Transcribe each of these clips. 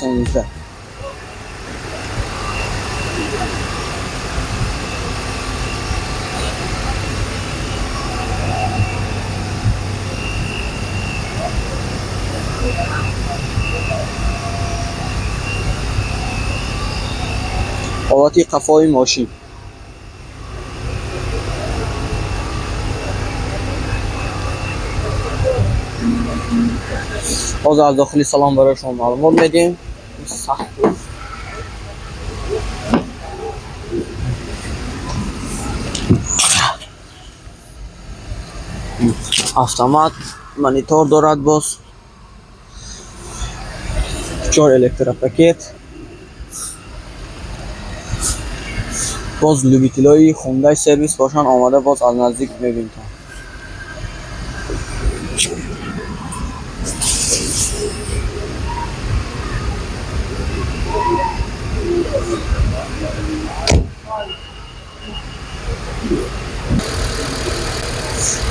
2013. Ҳолати қафои мошин. Ҳозир аз дохили салон барои шумо маълумот медиҳем. Сахт буд. Автомат, монитор дорад боз. Чор электропакет. Боз любителои Хундай сервис бошанд, омада боз аз наздик мебинтон.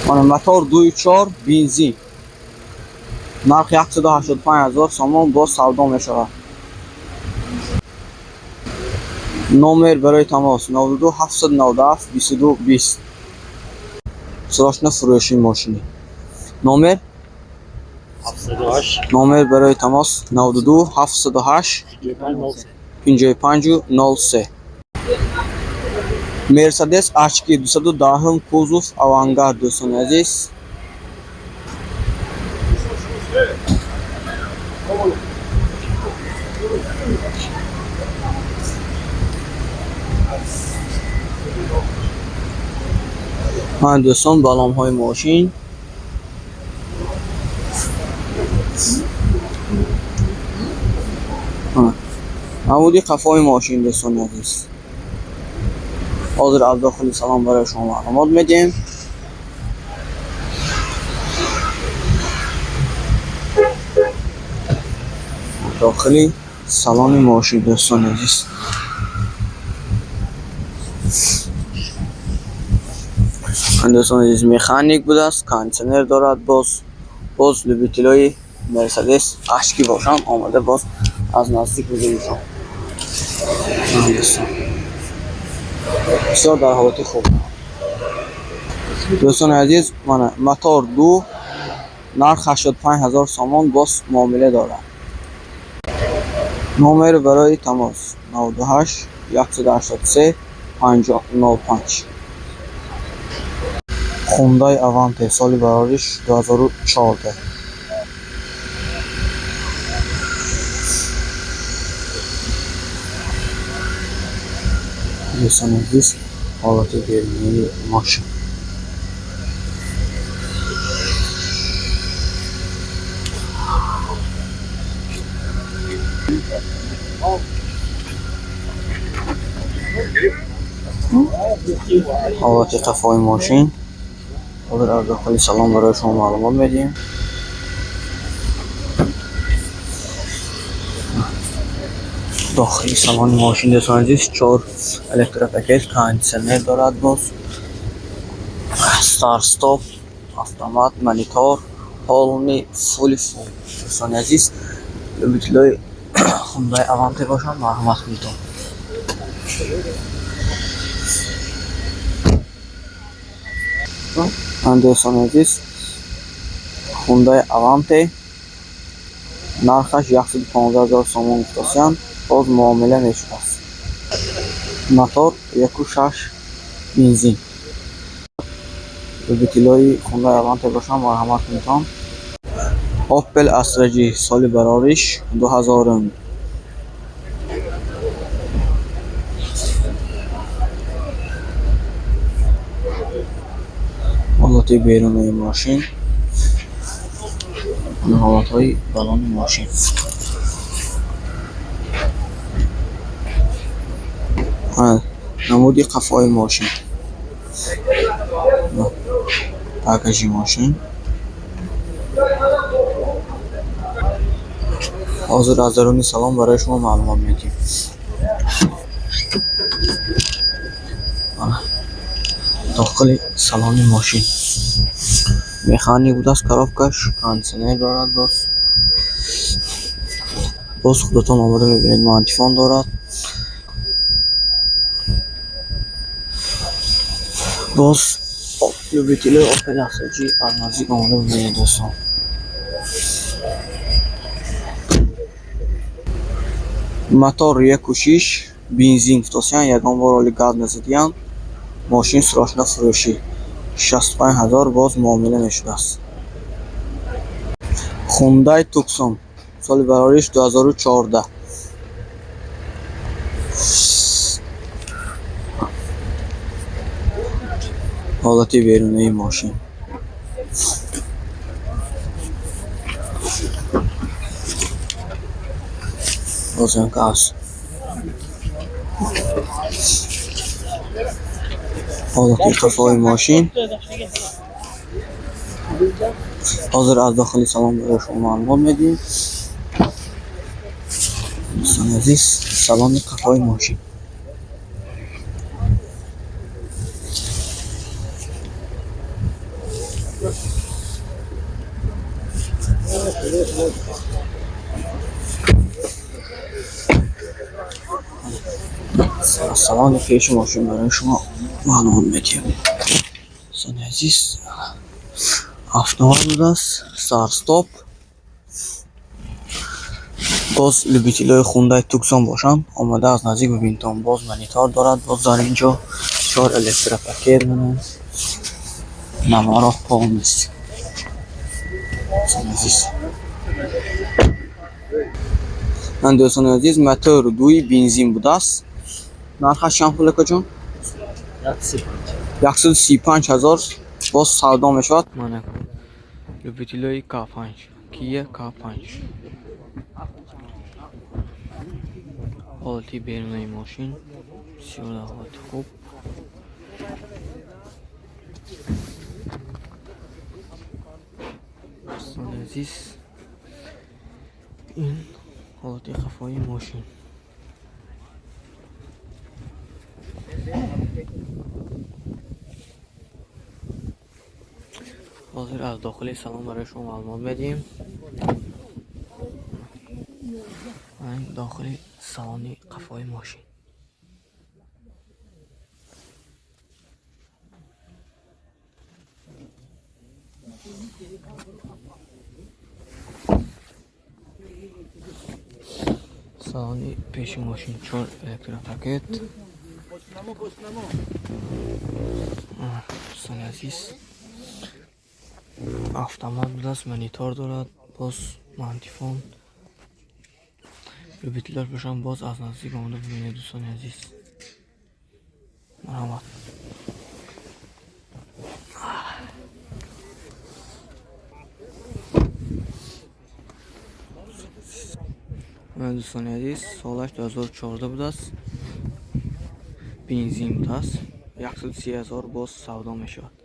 Мана мотор 2.4 бензин. Нарх 185 000 сомон, боз савдо мешавад. Номер барои тамос 92 797 22 20. Срочно фурӯши мошини. Номер 708 Номер барои тамос 92 708 55 03. 55 03. Мерседес HQ 210, кузов Авангард, дӯстони азиз. Ман дӯстон, балонҳои мошин. Намуди қафои мошин, дӯстони азиз. Ҳозир аз дохили салон барои шумо маълумот медиҳем. Дохили салони мошин, дӯстони азиз. Дӯстони азиз, механик будааст, кондитсионер дорад боз. Боз любителои Мерседес HQ бошанд, омада боз аз наздик бибинедшон. Дӯстон. Бисёр дар ҳолати хуб. Дӯстони азиз, мана мотор 2, нарх 85 000 сомон, боз муомила дорад. Номер барои тамос 98 183 50 05. Хундай Аванте, соли барориш 2014. Дӯстони азиз, ҳолати берунии мошин. Ҳолати қафои мошин. Ҳозир аз дохили салон барои шумо маълумот медиҳем. Дохили салони мошин, дӯстони азиз, чор электропакет, кондитсионер дорад боз. Старт стоп, автомат, монитор, полный фули фул. Дӯстони азиз, любителои Хундай Аванте бошанд, марҳамат кунед. Дӯстони азиз, Хундай Аванте, нархаш 115 000 сомон гуфтасиянд, боз муомила мешудааст. Мотор 1.6 бензин. Любителои Хундай Аванте бошанд, марҳамат кунед. Opel Astra G, соли барориш 2000. Ҳолати берунаи мошин, ҳолатҳои балони мошин. Намуди қафои мошин. Багажи мошин. Ҳозир аз даруни салон барои шумо маълумот медиҳем. Дохили салони мошин. Механик будааст, коробкаш, кондитсионер дорад боз. Боз худатон омода мебинед, магнитофон дорад. Боз любителои Opel Astra G аз наздик омода бибинед, дӯстон. Мотор 1.6 бензин гуфтосиян, ягон бор оли газ назадиян. Мошин срочно фурӯшӣ. 65 ҳазор боз муомила мешудааст. Hyundai Tucson соли барориш 2014. Ҳолати берунаи мошин. Бозам газ. Ҳолати қафои мошин. Ҳозир аз дохили салон барои шумо маълумот медиҳем. Дӯстони азиз, салони қафои мошин. Аз салони пеши мошин барои шумо маълумот медиҳем. Дӯстони азиз, автомат будааст, старт-стоп. Боз любителои Hyundai Tucson бошанд, омода аз наздик бибинедтон. Боз монитор дорад, боз дар ин ҷо чор электропакет менад. Номаро полностью. Дӯстони азиз. Ман, дӯстони азиз, мотор дуи бензин будааст. Нархаш чанд пул, акаҷон? 135 ҳазор боз савдо мешавад. Мана любителои К5, Kia К5. Ҳолати берунаи мошин бисёр дар ҳолати хуб. Дӯстони азиз, ин ҳолати қафои мошин. Ҳозир аз дохили салон барои шумо маълумот медиҳем. Ин дохили салони қафои мошин. Салони пеши мошин чор электропакет. Дӯстони азиз, автомат будааст, монитор дорад, боз магнитофон. Любителош бошанд, боз аз наздик омода бибинед, дӯстони азиз. Марҳамат. Дӯстони азиз, солаш 2014 будааст. Бензин будааст. 130 ҳазор боз савдо мешавад.